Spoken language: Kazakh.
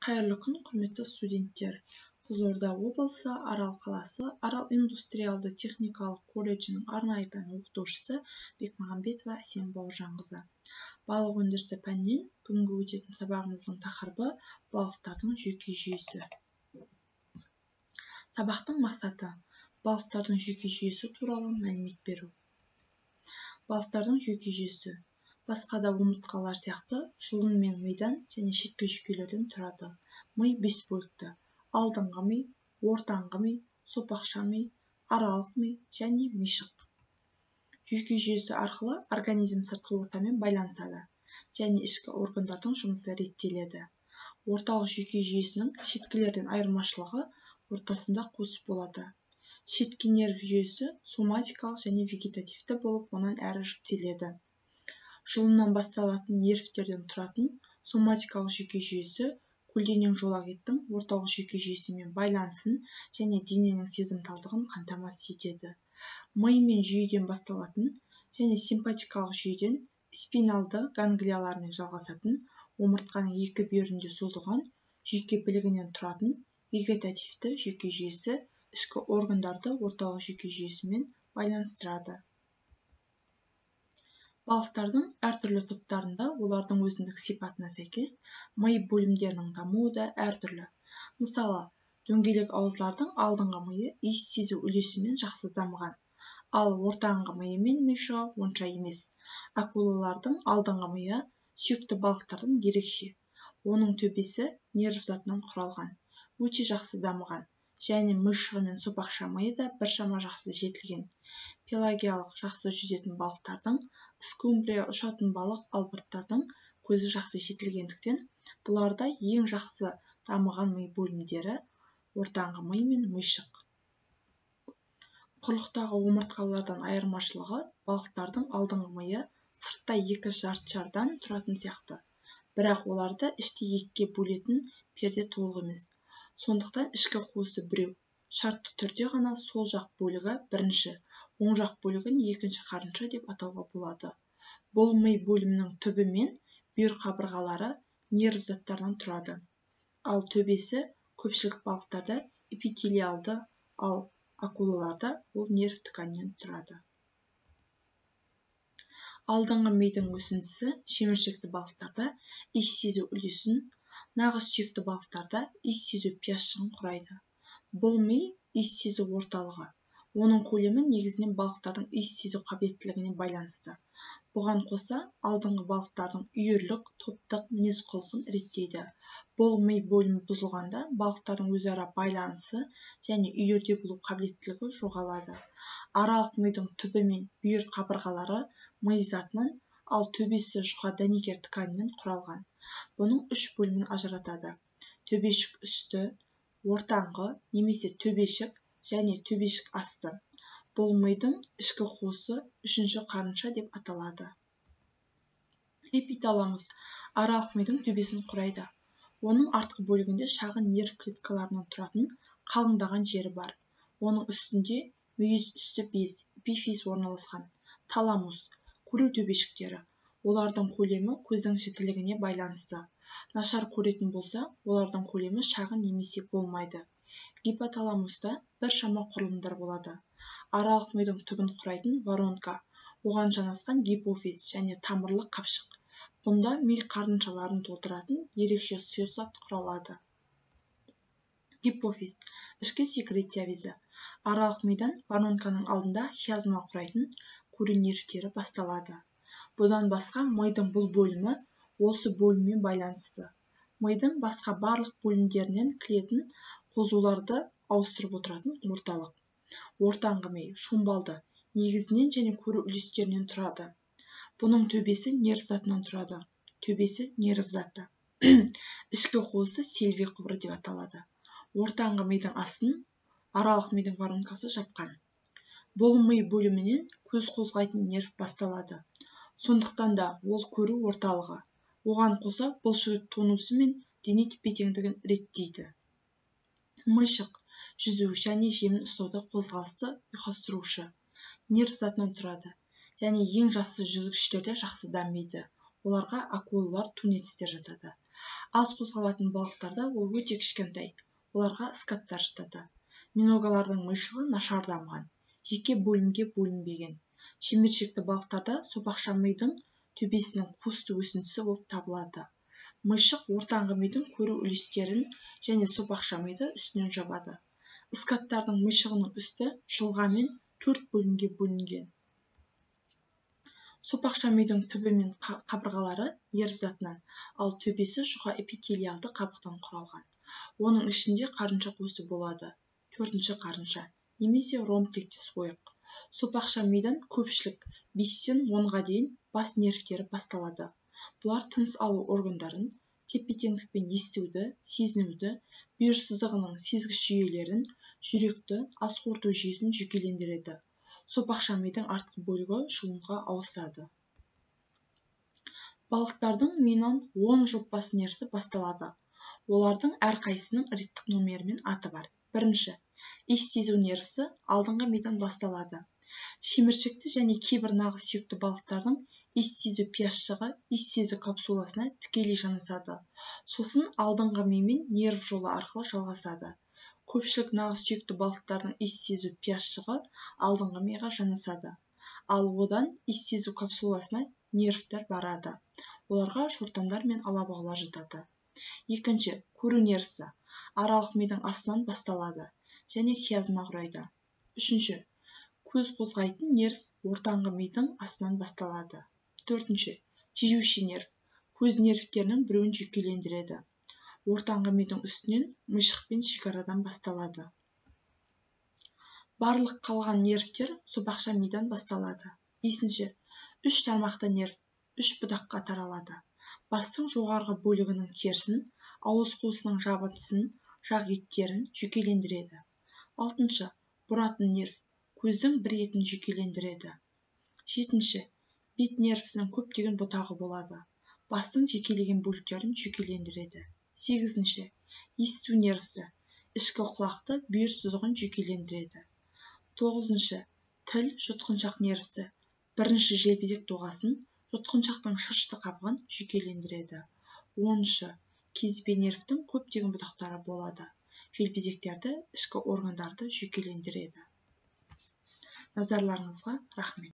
Қайырлы күн, құрметті студенттер! Қызылорда облысы, Арал қаласы, Арал индустриалды техникалық колледжінің арнайы пән оқытушысы Бекмағамбетова Әсем Бауыржанқызы. Балық өндірісі пәнінен бүгінгі өтетін сабағымыздың тақырыбы балықтардың жүйке жүйесі. Сабақтың мақсаты: балықтардың жүйке жүйесі туралы мәлімет беру. Балықтардың жүйке жүйесі басқа да омыртқалар сияқты жұлын мен мидан және шеткі жүйкелерден тұрады. Ми бес бөлікті: алдыңғы ми, ортаңғы ми, сопақша ми, аралық ми және мишық. Жүйке жүйесі арқылы организм сыртқы ортамен байланысады және ішкі органдардың жұмысы реттеледі. Орталық жүйке жүйесінің шеткілерден айырмашылығы ортасында қуыс болады. Шеткі нерв жүйесі соматикалық және вегетативті болып, онан әрі жіктеледі. Жұлыннан басталатын нервтерден тұратын соматикалық жүйке жүйесі көлденең жолақ еттің орталық жүйке жүйесімен байланысын және дененің сезімталдығын қамтамасыз етеді. Ми мен жүйеден басталатын және симпатикалық жүйеден спиналды ганглиялармен жалғасатын омыртқаның екі бүйірінде созылған жүйке білігінен тұратын вегетативті жүйке жүйесі ішкі органдарды орталық жүйке жүйесімен байланыстырады. Балықтардың әртүрлі топтарында олардың өзіндік сипатына сәйкес ми бөлімдерінің дамуы да әртүрлі. Мысалы, дөңгелек ауыздардың алдыңғы миы иіс сезу үлесімен жақсы дамыған, ал ортаңғы миы мен мишығы онша емес. Акулалардың алдыңғы миы сүйекті балықтардан ерекше. Оның төбесі нерв затынан құралған, өте жақсы дамыған және мишығы мен сопақша миы да біршама жақсы жетілген. Пелагиялық жақсы жүзетін балықтардың, скумбрия, ұшатын балық, албырттардың көзі жақсы жетілгендіктен, бұларда ең жақсы дамыған ми бөлімдері ортаңғы ми мен мишық. Құрлықтағы омыртқалардан айырмашылығы балықтардың алдыңғы миы сыртта екі жарты шардан тұратын сияқты, бірақ оларды іште екіге бөлетін перде толық емес. Сондықтан ішкі қуысы біреу, шартты түрде ғана сол жақ бөлігі бірінші, оң жақ бөлігін екінші қарынша деп атауға болады. Бұл ми бөлімінің түбі мен бүйір қабырғалары нерв заттарынан тұрады. Ал төбесі көпшілік балықтарда эпителиалды, ал акулаларда ол нерв тканінен тұрады. Алдыңғы мидың өсіндісі шеміршекті балықтарда иіс сезу үлесін, нағыз сүйекті балықтарда иіс сезу пиязшығын құрайды. Бұл ми иіс сезу орталығы. Оның көлемі негізінен балықтардың иіс сезу қабілеттілігіне байланысты. Бұған қоса, алдыңғы балықтардың үйірлік, топтық мінез-құлқын реттейді. Бұл ми бөлімі бұзылғанда балықтардың өзара байланысы және үйірде болу қабілеттілігі жоғалады. Аралық мидың түбі мен бүйір қабырғалары ми затынан, ал төбесі жұқа дәнекер тканінен құралған. Бұның үш бөлімін ажыратады: төбешік үсті, ортаңғы немесе төбешік және төбешік асты. Бұл мидың ішкі қуысы үшінші қарынша деп аталады. Эпиталамус аралық мидың төбесін құрайды. Оның артқы бөлігінде шағын нерв клеткаларынан тұратын қалыңдаған жері бар. Оның үстінде мүйіз үсті без, эпифиз орналасқан. Таламус көру төбешіктері. Олардың көлемі көздің жітілігіне байланысты. Нашар көретін болса, олардың көлемі шағын немесе болмайды. Гипоталамуста біршама құрылымдар болады. Аралық мидың түбін құрайтын воронка, оған жанасқан гипофиз және тамырлы қапшық. Бұнда ми қарыншаларын толтыратын ерекше сұйық зат құралады. Гипофиз ішкі секреция безі. Аралық мидан воронканың алдында хиазма құрайтын көру нервтері басталады. Бұдан басқа мидың бұл бөлімі осы бөліммен байланысты. Мидың басқа барлық бөлімдерінен кілетін қозуларды ауыстырып отыратын орталық. Ортаңғы ми шомбалды, негізінен және көру үлестерінен тұрады. Бұның төбесі нерв затынан тұрады. Төбесі нерв заты. Ішкі қуысы сильвий құбыры деп аталады. Ортаңғы мидың астын аралық мидың воронкасы жапқан. Бұл ми бөлімінен көз қозғайтын нерв басталады. Сондықтан да ол көру орталығы. Оған қоса бұлшықет тонусы мен дене тепе-теңдігін реттейді. Мишық жүзу және жемін ұстауда қозғалысты ұйқастырушы нерв затынан тұрады және ең жақсы жүзгіштерде жақсы дамиды. Оларға акулалар, тунецтер жатады. Аз қозғалатын балықтарда ол өте кішкентай, оларға скаттар жатады. Миногалардың мишығы нашар дамыған, жеке бөлімге бөлінбеген. Шеміршекті балықтарда сопақша мидың төбесінің қуысты өсіндісі болып табылады. Мишық ортаңғы мидың көру үлестерін және сопақша миды үстінен жабады. Скаттардың мишығының үсті жылғамен 4 бөлімге бөлінген. Сопақша мидың түбі мен қабырғалары нерв затынан, ал төбесі жұқа эпителиалды қабықтан құралған. Оның ішінде қарынша қуысы болады. 4-ші қарынша немесе ромб тектес ойық. Сопақша мидан көпшілік 5-тен 10-ға дейін бас нервтері басталады. Бұлар тыныс алу органдарын, тепе-теңдік пен естуді, сезінуді, бүйір сызығының сезгіш жүйелерін, жүректі, ас қорыту жүйесін жүйкелендіреді. Сопақша мидың артқы бөлігі жұлынға ауысады. Балықтардың миынан 10 жұп бас нервісі басталады. Олардың әрқайсысының реттік номері мен аты бар. Бірінші, иіс сезу нервісі алдыңғы мидан басталады. Шеміршекті және кейбір нағыз сүйекті балықтардың иіс сезу пиязшығы иіс сезу капсуласына тікелей жанасады. Сосын алдыңғы мимен нерв жолы арқылы жалғасады. Көпшілік нағыз сүйекті балықтардың иіс сезу пиязшығы алдыңғы миға жанасады. Ал одан иіс сезу капсуласына нервтер барады. Оларға шортандар мен алабұғалар жатады. Екінші, көру нервісі аралық мидың астынан басталады және хиазма құрайды. Үшінші, көз қозғайтын нерв ортаңғы мидың астынан басталады. Төртінші, тежеуші нерв көз нервтерінің біреуін жүйкелендіреді. Ортаңғы мидың үстінен мишықпен шекарадан басталады. Барлық қалған нервтер сопақша мидан басталады. Бесінші, үш тармақты нерв үш бұтаққа таралады. Бастың жоғарғы бөлігінің терісін, ауыз қуысының жабындысын, жақ еттерін жүйкелендіреді. Алтыншы, бұратын нерв көздің бір етін жүйкелендіреді. Жетінші, бет нервісінің көптеген бұтағы болады. Бастың жекелеген бөліктерін жүйкелендіреді. Сегізінші, есту нервісі ішкі құлақты, бүйір сызығын жүйкелендіреді. Тоғызыншы, тіл жұтқыншақ нервісі бірінші желбезек доғасын, жұтқыншақтың шырышты қабығын жүйкелендіреді. Оныншы, кезбе нервтің көптеген бұтақтары болады. Желбезектерді, ішкі органдарды жүйкелендіреді. Назарларыңызға рахмет.